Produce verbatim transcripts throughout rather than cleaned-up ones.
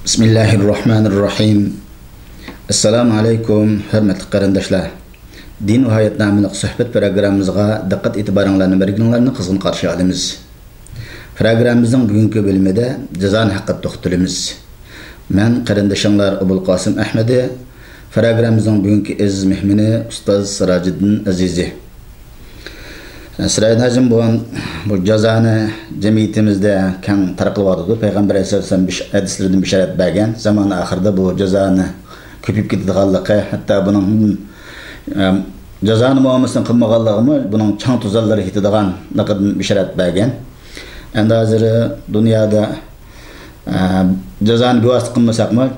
بىسمىللاھىررەھمانىررەھىم. ئەسسالامۇ ئەلەيكۇم، ھۆرمەتلىك قېرىنداشلار. دىن ۋە ھايات ناملىق سۆھبەت پروگراممىمىزغا دىققەت ئېتىبارىڭلارنى بەرگىنىڭلارنى قىزغىن قارشى ئالىمىز. پروگراممىمىزنىڭ بۈگۈنكى بۆلۈمىدە جازانى ھەققىدە توختىلىمىز. مەن قېرىندىشىڭلار ئوبۇلقاسىم ئەھمىدى، پروگراممىمىزنىڭ بۈگۈنكى ئەزىز مېھمىنى ئۇستاز سىراجىدىن ئەزىزى. سىراجىدىن ھاجىم، بۇ، بۇ جازانى جەمئىيىتىمىزدە كەڭ تارقىلىۋاتىدۇ. پەيغەمبەر ئەلەيھىسسالام بىش-، ھەدىسلىرىدىن بېشارەت بەرگەن، زامان ئاخىرىدا بۇ جازانى كۆپىيىپ كېتىدىغانلىقى، ھەتتا بۇنىڭ، ئەم، جازانى مۇئامىلىسىنى قىلمىغانلىقىمۇ بۇنىڭ چاڭ توزانلىرى يېتىدىغانلىقىدىن بېشارەت بەرگەن. ئەمدى ھازىر دۇنيادا، ئە، جازانى بىۋاسىتە قىلمىساقمۇ،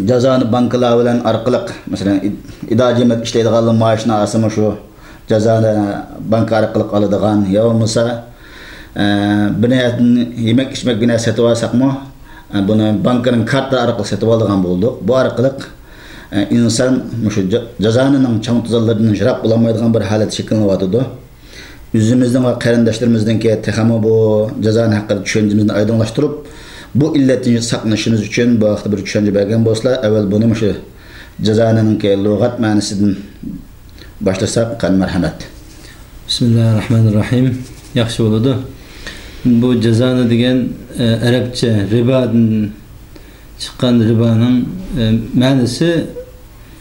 جازانى بانكىلار بىلەن ئارقىلىق، مەسىلەن، ئىد-، ئىدارە جەمئىيەت ئىشلەيدىغانلار مائاشىنى ئالسىمۇ شۇ جازانى بانكا ئارقىلىق ئالىدىغان، يا بولمىسا، ئە، بىر نەرسىدىن يېمەك ئىچمەك بىر نەرسە سېتىۋالساقمۇ، ئە، بۇنى بانكىنىڭ كارتا ئارقىلىق سېتىۋالىدىغان بولدۇق. بۇ ئارقىلىق، ئە، ئىنسان مۇشۇ جا-، جازانىنىڭ چاڭ توزانلىرىدىن يىراق بولالمايدىغان بىر ھالەت شەكىللىنىۋاتىدۇ. ئۆزىمىزنىڭ ۋە قېرىنداشلىرىمىزنىڭكى تېخىمۇ بۇ جازانى ھەققىدە چۈشەنچىمىزنى ئايدىڭلاشتۇرۇپ، بۇ ئىللەتتىن ساقلىنىشىمىز ئۈچۈن بۇ ھەقتە بىر چۈشەنچە بەرگەن بولسىلا، ئەۋۋەل بۇنى مۇشۇ جازانىنىڭكى لۇغەت مەنىسىدىن باشلىساق، قان مەرھەمەت. بىسمىللاھىررەھمانىررەھىم. ياخشى بولىدۇ. بۇ جازانى دېگەن، ئە، ئەرەبچە رىبادىن چىققان رىبانىڭ، ئە، مەنىسى،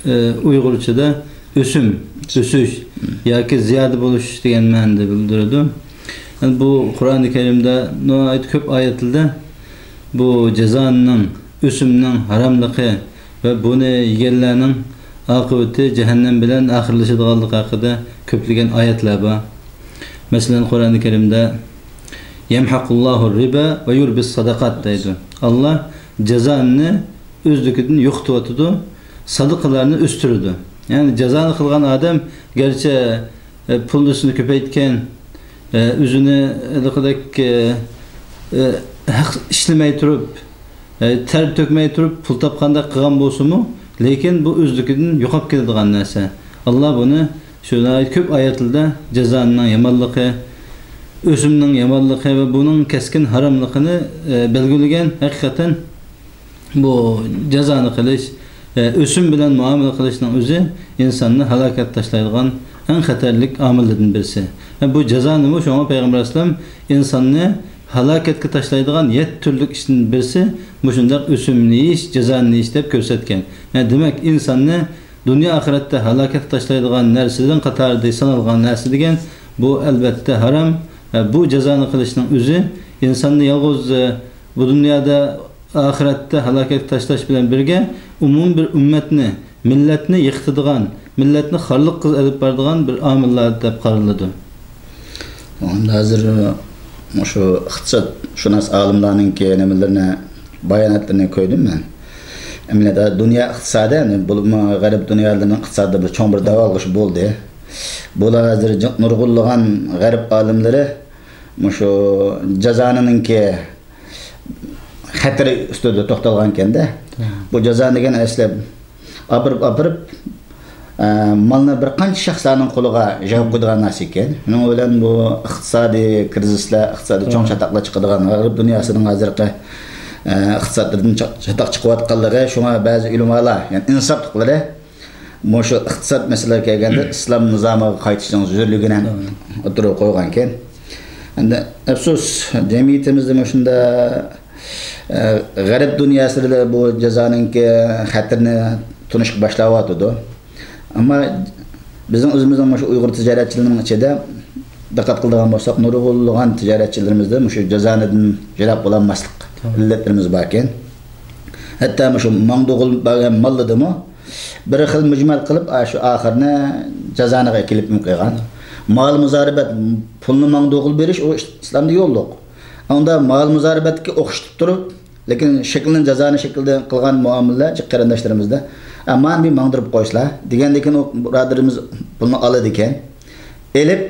ئە، ئۇيغۇرچىدا ئۆسۈم، ئۆسۈش ياكى زىيادە بولۇش دېگەن مەنىدە بىلدۈرىدۇ. يەنى بۇ قۇرئانى كەرىمدە ناھايىتى كۆپ ئايەتلەردە بۇ جازانىنىڭ، ئۆسۈمنىڭ ھاراملىقى ۋە بۇنى يېگەنلەرنىڭ ئاقىۋىتى جەھەننەم بىلەن ئاخىرلىشىدىغانلىقى ھەققىدە كۆپلىگەن ئايەتلەر بار. مەسىلەن، قۇرئانى كەرىمدە، يەمھەقۇللاھۇ رىبا ۋە يۇربىس ساداقات دەيدۇ. ئاللا جازانى ئۆزلۈكىدىن يوقىتىۋاتىدۇ، سادىقىلارنى ئۆستۈرىدۇ. يەنى جازانى قىلغان ئادەم گەرچە، ئە، پۇلنىسىنى كۆپەيتكەن، ئە، ئۆزىنى ھېلىقىدەك، ئە، ئە، ھەق ئىشلىمەي تۇرۇپ، ئە، تەر تۆكمەي تۇرۇپ پۇل تاپقاندەك قىلغان بولسىمۇ، لېكىن بۇ ئۆزلۈكىدىن يوقاپ كېتىدىغان نەرسە. ئاللا بۇنى شۇ ناھايىتى كۆپ ئايەتلەردە جازانىنىڭ يامانلىقى، ئۆسۈمنىڭ يامانلىقى ۋە بۇنىڭ كەسكىن ھاراملىقىنى، ئە، بەلگىلىگەن. ھەقىقەتەن بۇ جازانى قىلىش، ئە، ئۆسۈم بىلەن مۇئامىلە قىلىشنىڭ ئۆزى ئىنساننى ھالاكەتكە تاشلايدىغان ئەڭ خەتەرلىك ئامىللىرىدىن بىرسى. ۋە بۇ جازانىمۇ شۇڭا پەيغەمبەر ئەلەيھىسسالام ئىنساننى ھالاكەتكە تاشلايدىغان يەتتە تۈرلۈك ئىشتىن بىرسى مۇشۇنداق ئۆسۈمنى يېيىش، جازانى يېيىش دەپ كۆرسەتكەن. ھە، دېمەك، ئىنساننى دۇنيا ئاخىرەتتە ھالاكەتكە تاشلايدىغان نەرسىلەرنىڭ قاتارىدا سانالغان نەرسە دېگەن بۇ، ئەلۋەتتە، ھارام. ھە، بۇ جازانى قىلىشنىڭ ئۆزى ئىنساننى يالغۇز، ئە، بۇ دۇنيادا ئاخىرەتتە ھالاكەتكە تاشلاش بىلەن بىرگە، ئومۇمىي بىر ئۈممەتنى، مىللەتنى يىقىتىدىغان، مىللەتنى خارلىققا ئېلىپ بارىدىغان بىر ئامىللار دەپ قارىلىدۇ. ئەمدى ھازىر مۇشۇ ئىقتىسادشۇناس ئالىملارنىڭكى نېمىلىرىنى، باياناتلىرىنى كۆردۈم مەن. ئەمەلىيەتتە دۇنيا ئىقتىسادى، يەنى بولۇپمۇ غەرب دۇنيالىرىنىڭ ئىقتىسادىدا بىر چوڭ بىر دەۋالغۇش بولدى. بۇلار ھازىر جىق نۇرغۇنلىغان غەرب ئالىملىرى مۇشۇ جازانىنىڭكى خەتىرى ئۈستىدە توختالغانكەن-دە. بۇ جازا دېگەن ئەسلى ئاپىرىپ، ئاپىرىپ، ئە، مالنى بىر قانچە شەخسلەرنىڭ قولىغا يىغىپ قويىدىغان نەرسە ئىكەن. شۇنىڭ بىلەن بۇ ئىقتىسادىي كىرىزىسلەر، ئىقتىسادىي چوڭ چاتاقلار چىقىدىغان غەرب دۇنياسىنىڭ ھازىرقى، ئە، ئىقتىسادلىرىدىن چا-، چاتاق چىقىۋاتقانلىقى، شۇڭا بەزى ئۆلىمالار، يەنى ئىنساپلىقلىرى، مۇشۇ ئىقتىساد مەسىلىلىرىگە كەلگەندە، ئىسلام نىزامىغا قايتىشنىڭ زۆرۈرلۈكىنى ئوتتۇرىغا قويغانىكەن. ئەمدى ئەپسۇس، جەمئىيىتىمىزدە مۇشۇنداق، ئە، غەرب دۇنياسىدا بۇ جازانىڭكى خەتىرىنى تونۇشقا باشلاۋاتىدۇ. ئەمما بىزنىڭ ئۆزىمىزنىڭ مۇشۇ ئۇيغۇر تىجارەتچىلىرىنىڭ ئىچىدە دىققەت قىلىدىغان بولساق، نۇرغۇنلىغان تىجارەتچىلىرىمىزدە مۇشۇ جازانىدىن يىراق بولالماسلىق ئىللەتلىرىمىز باركەن. ھەتتا مۇشۇ ماڭدۇغىلى بەرگەن ماللىدىمۇ بىر خىل مۈجمەل قىلىپ، ئاشۇ ئاخىرىنى جازانىغا ئەكېلىپ قويغان. مال مۇزارىبەت، پۇلنى ماڭدۇغىلى بېرىش، ئۇ ئىسلامدا يوللۇق. ئۇندا مال مۇزارىبەتتىكى ئوخشىتىپ تۇرۇپ، لېكىن شەكلىنى جازانە شەكىلدە قىلغان مۇئامىلىلەر جىق قېرىنداشلىرىمىزدا، ئە، مانا بىر ماڭدۇرۇپ قويسىلا دېگەندىكىن، ئۇ بۇرادىرىمىز پۇلنى ئالىدىكەن. ئېلىپ،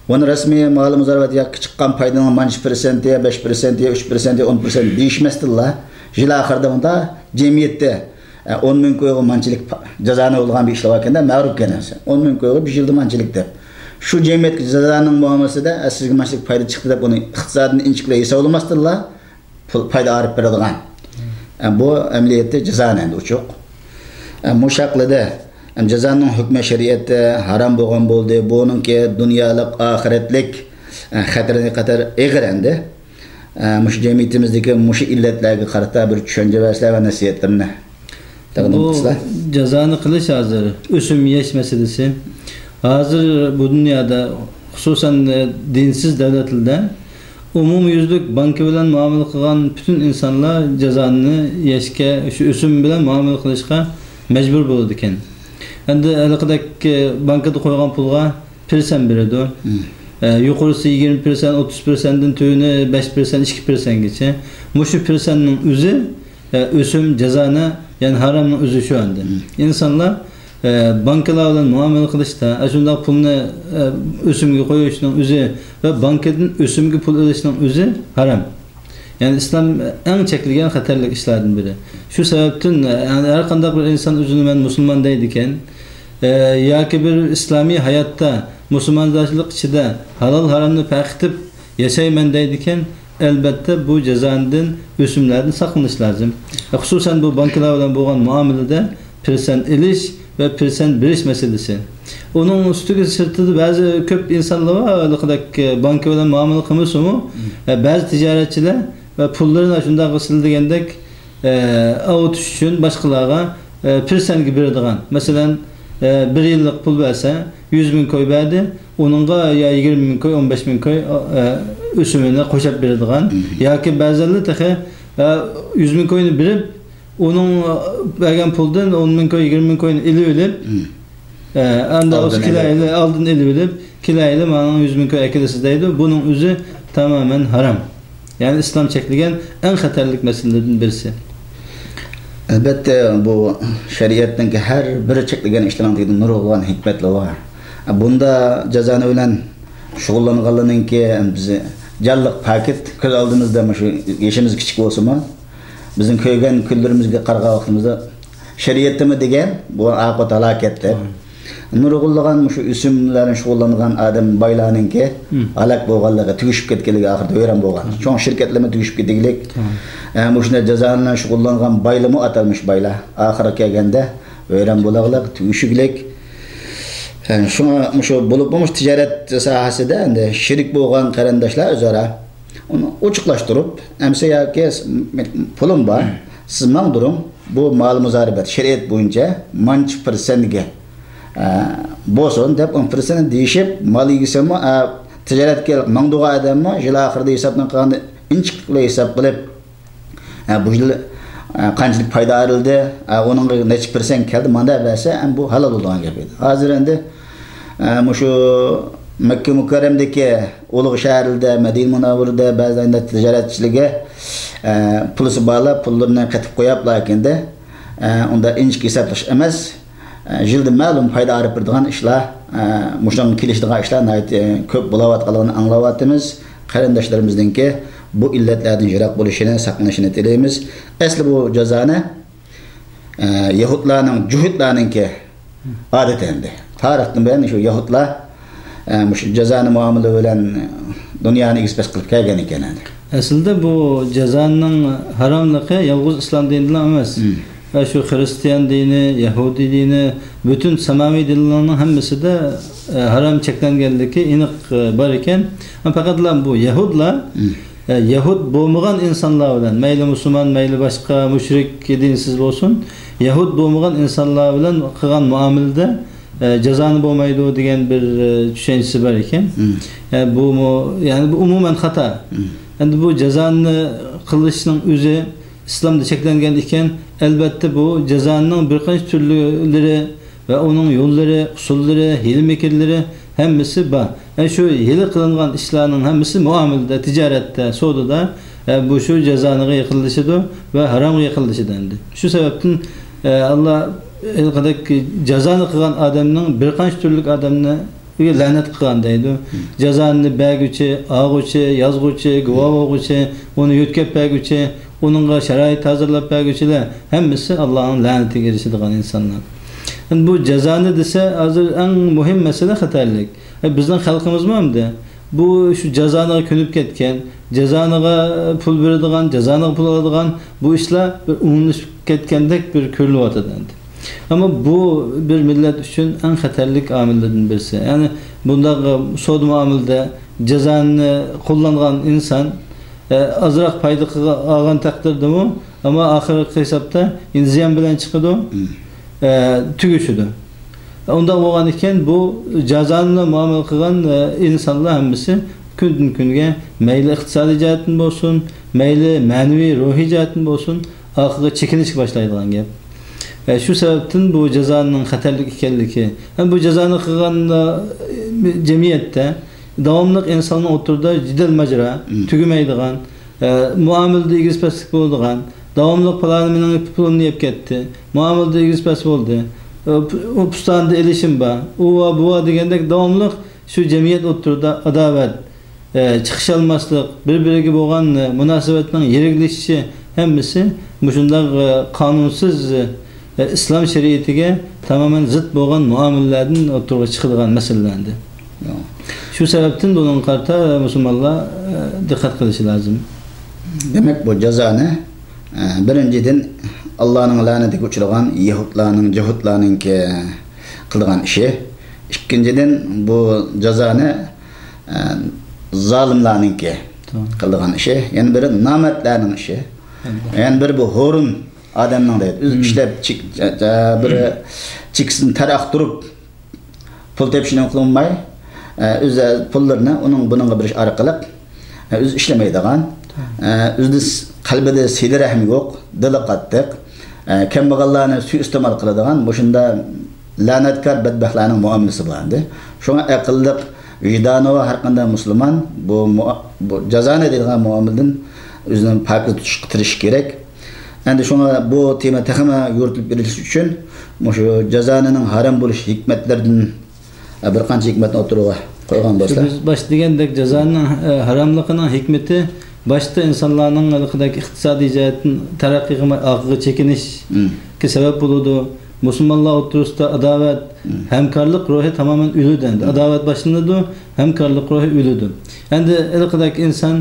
ئۇنى رەسمىي مالى مۇزارىبەت ياكى چىققان پايدىنىڭ مانچە پىرسەنتى يا بەش پىرسەنتى يا ئۈچ پىرسەنتى يا ئون پىرسەنت دېيىشمەستىنلا، يىل ئاخىرىدا ئۇندا جەمئىيەتتە، ئە، ئون مىڭ كويغا مانچىلىك پا-، جازانە بولغان بىر ئىشلار باركەن-دە، مەرۇپكەن. ئون مىڭ كويغا بىر يىلدا مانچىلىك دەپ. شۇ جەمئىيەتكە جازانىڭ مۇئامىلىسىدە، ئە، سىزگە مانچىلىك پايدا چىقتى دەپ ئۇنى ئىقتىسادىنى ئىنچىكىلەپ ھېسابلىماستىنلا، پۇل، پايدا ئايرىپ بېرىدىغان. ئە، بۇ ئەمەلىيەتتە جازانى ئەمدى ئوچۇق. ئە، مۇشۇ ھەقلىدە، ئەم، جازانىڭ ھۆكمى شەرىئەتتە ھارام بولغان بولدى. بۇنىڭكى دۇنيالىق، ئاخىرەتلىك، ئە، خەتىرى قەدەر ئېغىر ئەمدى. ئە، مۇشۇ جەمئىيىتىمىزدىكى مۇشۇ ئىللەتلەرگە قارىتا بىر چۈشەنچە بەرسىلەر ۋە نەسىھەتلىرىنى تەقدىم بۇ قىلسىلەر. جازانى قىلىش ھازىر ئۆسۈم يەش مەسىلىسى. ھازىر بۇ دۇنيادا، خۇسۇسەن، دىنسىز دۆلەتلەردە ئومۇميۈزلۈك بانكا بىلەن مۇئامىلە قىلغان پۈتۈن ئىنسانلار جازانى يەشكە، شۇ ئۆسۈم بىلەن مۇئامىلە قىلىشقا مەجبۇر بولىدىكەن. ئەمدى ھېلىقىدەك بانكىدا قويغان پۇلغا پىرسەنت بېرىدۇ. مم. ئە، يۇقىرىسى يىگىرمە پىرسەنت، ئوتتۇز پىرسەنتتىن تۆۋىنى بەش پىرسەنت، ئىككى پىرسەنتكىچە. مۇشۇ پىرسەنتنىڭ ئۆزى، ئە، ئۆسۈم، جازانە، يەنى ھارامنىڭ ئۆزى شۇ ئەمدى. مم. ئىنسانلار، ئە، بانكىلار بىلەن مۇئامىلە قىلىشتا، ئاشۇنداق پۇلنى، ئە، ئۆسۈمگە قويۇشنىڭ ئۆزى ۋە بانكىدىن ئۆسۈمگە پۇل ئېلىشنىڭ ئۆزى ھارام. يەنى ئىسلام ئەڭ چەكلىگەن خەتەرلىك ئىشلاردىن بىرى. شۇ سەۋەبتىن، يەنى ھەر قانداق بىر ئىنسان ئۆزىنى مەن مۇسۇلمان دەيدىكەن، ئە، ياكى بىر ئىسلامىي ھاياتتا مۇسۇلمانچىلىق ئىچىدە ھالال ھارامنى پەرقلىتىپ ياشايمەن دەيدىكەن، ئەلبەتتە بۇ جازانىدىن، ئۆسۈملەردىن ساقلىنىش لازىم. خۇسۇسەن بۇ بانكىلار بىلەن بولغان مۇئامىلىدە پىرسەنت ئېلىش ۋە پىرسەنت بېرىش مەسىلىسى. ئۇنىڭ ئۈستىگە سىرتىدا بەزى كۆپ ئىنسانلار بار، ھېلىقىدەك بانكا بىلەن مۇئامىلە قىلمىسىمۇ، مم. بەزى تىجارەتچىلەر ۋە پۇللىرىنى شۇنداق سىلە دېگەندەك، ئە، ئاۋۇتۇش ئۈچۈن باشقىلارغا، ئە، پىرسەنتكە بېرىدىغان. مەسىلەن، ئە، بىر يىللىق پۇل بەرسە، يۈز مىڭ كوي بەردى، ئۇنىڭغا يا يىگىرمە مىڭ كوي، ئون بەش مىڭ كوي، ئە، ئۆسۈمىنى قوشاپ بېرىدىغان. مم. ياكى بەزىلەر تېخى، ئە، يۈز مىڭ كوينى بېرىپ، ئۇنىڭ، ئە، بەرگەن پۇلدىن ئون مىڭ كوي، يىگىرمە مىڭ كوينى ئېلىۋېلىپ، مم. ئە، ئەمدى ئالدىن ئۇسۇ كېلەيلى، ئېلىپ. ئالدىن ئېلىۋېلىپ، كېلەيلى، ماڭا يۈز مىڭ كوي ئەكېلىسىز دەيدۇ. بۇنىڭ ئۆزى تامامەن ھارام. يەنى ئىسلام چەكلىگەن ئەڭ خەتەرلىك مەسىلىلەردىن بىرسى. ئەلبەتتە، بۇ شەرىئەتنىڭكى ھەر بىر چەكلىگەن ئىشلارنىڭ تېگىدە نۇرغۇنلىغان ھېكمەتلەر بار. بۇندا جازانە بىلەن شۇغۇللانغانلارنىڭكى بىز جانلىق پاكىت كۆز ئالدىمىزدا، مۇشۇ يېشىمىز كىچىك بولسىمۇ، بىزنىڭ كۆرگەن كۈنلىرىمىزگە قارىغان ۋاقتىمىزدا شەرىئەتتىمۇ دېگەن بۇ ئاقىۋەت ھالاكەت دەپ. مم. نۇرغۇنلىغان مۇشۇ ئۆسۈملەرنى شۇغۇللانغان ئادەم بايلارنىڭكى مم. ھالاك بولغانلىقى، تۈگىشىپ كەتكەنلىكى ئاخىرىدا ۋەيران بولغان. مم. چوڭ شىركەتلەرمۇ تۈگىشىپ كېتىگلىك. مم. ئە، مۇشۇنداق جازانە بىلەن شۇغۇللانغان بايلىمۇ ئاتالمىش بايلار ئاخىرى كەلگەندە ۋەيران بولاغلىق، تۈگىشىگلىك. ئە، شۇڭا مۇشۇ بولۇپمۇ مۇشۇ تىجارەت ساھەسىدە ئەمدى شېرىك بولغان قېرىنداشلار ئۆزئارا ئۇنى ئوچۇقلاشتۇرۇپ، ئەمسە ياكى س-، پۇلۇم بار، سىز ماڭدۇرۇڭ، بۇ مال مۇزارىبەت شەرىئەت بويىچە مانچە پىرسەنتكە، ئە، بولسۇن دەپ، ئون پىرسەنت دېيىشىپ، مال ئىگىسىمۇ، ئە، تىجارەتكە ماڭدۇرغان ئادەممۇ يىل ئاخىرىدا ھېسابنى قىلغاندا ئىنچىكە ھېساب قىلىپ، ئە، بۇ يىل، ئە، قانچىلىك پايدا ئايرىلدى، ئە، ئۇنىڭغا نەچچە پىرسەنت كەلدى، مانداق بەرسە، ئەمدى بۇ ھالال بولىدىغان گەپ ئىدى. ھازىر ئەمدى، ئە، مۇشۇ مەككە مۇكەررەمدىكى ئۇلۇغ شەھەرلەردە، مەدىنە مۇنەۋۋەرىدە بەزى ئەمدى تىجارەتچىلىكى، ئە، پۇلىسى بارلار پۇللىرىنى قېتىپ قويۇپلا كەينىدە، ئە، ئۇنداق ئىنچىكە ھېسابلاش ئەمەس. ئە، يىلدا مەلۇم پايدا ئايرىپ بېرىدىغان ئىشلار، ئە، مۇشۇنىڭغا كېلىشىدىغان ئىشلار ناھايىتى كۆپ بولۇۋاتقانلىقىنى ئاڭلاۋاتىمىز. قېرىنداشلىرىمىزنىڭكى بۇ ئىللەتلەردىن يىراق بولۇشىنى، ساقلىنىشىنى تىلەيمىز. ئەسلى بۇ جازانە، ئە، يەھۇدلارنىڭ، جۇھۇدلارنىڭكى ئادىتى ئەمدى. تارىختىن بۇيان شۇ يەھۇدلار، ئە، مۇشۇ جازانە مۇئامىلە بىلەن دۇنيانى ئېگىز-پەس قىلىپ كەلگەن ئىكەن ئەمدى. ئەسلىدە بۇ جازانىنىڭ ھاراملىقى يالغۇز ئىسلام دىنىدىلا ئەمەس. مم. ۋە شۇ خىرىستىيان دىنى، يەھۇدىي دىنى، پۈتۈن ساماۋىي دىنلارنىڭ ھەممىسىدە، ئە، ھارام چەكلەنگەنلىكى ئېنىق، ئە، بار ئىكەن. پەقەتلا بۇ يەھۇدلار، مم. ئە، يەھۇد بولمىغان ئىنسانلار بىلەن، مەيلى مۇسۇلمان، مەيلى باشقا مۇشرىك، دىنسىز بولسۇن، يەھۇد بولمىغان ئىنسانلار بىلەن قىلغان مۇئامىلىدە، ئە، جازانە بولمايدۇ دېگەن بىر، ئە، چۈشەنچىسى بار ئىكەن. مم. ئە، بۇمۇ، يەنى بۇ ئومۇمەن خاتا. مم. ئەمدى بۇ جازانى قىلىشنىڭ ئۆزى ئىسلامدا چەكلەنگەن ئىكەن، ئەلبەتتە بۇ جازانىنىڭ بىر قانچە تۈرلىرى ۋە ئۇنىڭ يوللىرى، ئۇسۇللىرى، ھىيلە-مىكىرلىرى ھەممىسى بار. ئە، شۇ ھىيلە قىلىنغان ئىشلارنىڭ ھەممىسى مۇئامىلىدە، تىجارەتتە، سودىدا، ئە، بۇ شۇ جازانىغا يېقىنلىشىدۇ ۋە ھارامغا يېقىنلىشىدۇ ئەمدى. شۇ سەۋەبتىن، ئە، ئاللا ھېلىقىدەك جازانى قىلغان ئادەمنىڭ بىر قانچە تۈرلۈك ئادەمنى لەنەت قىلغان دەيدۇ. مم. جازانى بەرگۈچى، ئالغۇچى، يازغۇچى، گۇۋاھ بولغۇچى، ئۇنى يۆتكەپ بەرگۈچى، ئۇنىڭغا شارائىت ھازىرلاپ بەرگۈچىلەر ھەممىسى ئاللانىڭ لەنىتىگە ئېرىشىدىغان ئىنسانلار. ئەمدى بۇ جازانى دېسە، ھازىر ئەڭ مۇھىم مەسىلە خەتەرلىك. ئە، بىزنىڭ خەلقىمىزمۇ ئەمدى بۇ شۇ جازانىغا كۆنۈپ كەتكەن، جازانىغا پۇل بېرىدىغان، جازانىغا پۇل ئالىدىغان بۇ ئىشلار بىر ئومۇملىشىپ كەتكەندەك بىر كۆرۈلۈۋاتىدۇ ئەمدى. ئەمما بۇ بىر مىللەت ئۈچۈن ئەڭ خەتەرلىك ئامىللىرىدىن بىرسى. يەنى بۇنداق سودا مۇئامىلىدە جازانى قوللانغان ئىنسان، ئە، ئازراق پايدا قىلغا-، ئالغان تەقدىردىمۇ، ئەمما ئاخىرقى ھېسابتا يەنە زىيان بىلەن چىقىدۇ، مم. ئە، تۈگىشىدۇ. ئۇنداق بولغان ئىكەن، بۇ جازانى بىلەن مۇئامىلە قىلغان، ئە، ئىنسانلار ھەممىسى كۈندىن-كۈنگە مەيلى ئىقتىسادىي جەھەتتىن بولسۇن، مەيلى مەنىۋى، روھىي جەھەتتىن بولسۇن، ئارقىغا چېكىنىشكە باشلايدىغان گەپ. ئە، شۇ سەۋەبتىن بۇ جازانىڭ خەتەرلىك ئىكەنلىكى ھەم بۇ جازانى قىلغان، ئە، جەمئىيەتتە داۋاملىق ئىنساننىڭ ئوتتۇرىدا جېدەل ماجىرا، مم. تۈگىمەيدىغان، ئە، مۇئامىلىدە ئېگىز-پەسلىك بولىدىغان، داۋاملىق پالانى مېنىڭ پۇلۇمنى يەپ كەتتى، مۇئامىلىدە ئېگىز-پەس بولدى، ئە، پۇ-، پۇستانىدا ئېلىشىم بار، ئۇ بار، بۇ بار دېگەندەك داۋاملىق شۇ جەمئىيەت ئوتتۇرىدا ئاداۋەت، ئە، چىقىشالماسلىق، بىر-بىرىگە بولغان، ئە، مۇناسىۋەتنىڭ يىرىكلىشىشى ھەممىسى مۇشۇنداق، ئە، قانۇنسىز، ئە، ئىسلام شەرىئىتىگە تامامەن زىت بولغان مۇئامىلىلەردىن ئوتتۇرىغا چىقىدىغان مەسىلىلەردىن. ياق. شۇ سەۋەبتىن بۇنىڭغا قارىتا مۇسۇلمانلار، ئە، دىققەت قىلىشى لازىم. دېمەك، بۇ جازانى، ئە، بىرىنچىدىن، ئاللانىڭ لەنىتىگە ئۇچرىغان يەھۇدلارنىڭ، جەھۇدلارنىڭكى قىلغان ئىشى. ئىككىنچىدىن، بۇ جازانى، ئە، زالىملارنىڭكى توغرا. قىلغان ئىشى. يەنە بىرى نامەردلەرنىڭ ئىشى. ئەلبەتتە. يەنە بىرى بۇ ھورۇن ئادەمنىڭ دەيدۇ. ئۆزى مم. ئىشلەپ، چېك-، جا-، جا-، بىر چېكىسىدىن تەر ئاقتۇرۇپ، پۇل تېپىشنى قىلماي، ئە، ئۆز پۇللىرىنى ئۇنىڭ بۇنىڭغا بېرىش ئارقىلىق، ئە، ئۆزى ئىشلىمەيدىغان، مم. ئە، ئۆزىدە س-، قەلبىدە سىلە رەھمى يوق، دىلى قاتتىق، ئە، كەمبەغەللەرنى سۇيىئىستېمال قىلىدىغان مۇشۇنداق لەنەتكار بەتبەختلەرنىڭ مۇئامىلىسى بار ئەمدى. شۇڭا ئەقىللىق، ۋىجدانى بار ھەر قانداق مۇسۇلمان بۇ مۇ-، بۇ جازانى دەيدىغان مۇئامىلىدىن ئۆزىنى پاكىز تۇتۇشقا تىرىشىشى كېرەك. ئەمدى شۇڭا بۇ تېما تېخىمۇ يورۇتۇلۇپ بېرىلىشى ئۈچۈن مۇشۇ جازانىنىڭ ھارام بولۇش ھېكمەتلىرىدىن بىر قانچە ھېكمەتنى ئوتتۇرىغا قويغان شۇ بولسا. بىز باشتا دېگەندەك جازانىڭ، ئە، ھاراملىقىنىڭ ھېكمىتى باشتا ئىنسانلارنىڭ ھېلىقىدەك ئىقتىسادىي جەھەتتىن تەرەققىي قىلماي ئارقىغا چېكىنىشكە مم. سەۋەب بولىدۇ. مۇسۇلمانلار ئوتتۇرىسىدا ئاداۋەت، مم. ھەمكارلىق روھى تامامەن ئۆلىدۇ ئەمدى. مم. ئاداۋەت باشلىنىدۇ، ھەمكارلىق روھى ئۆلىدۇ. ئەمدى ھېلىقىدەك ئىنسان،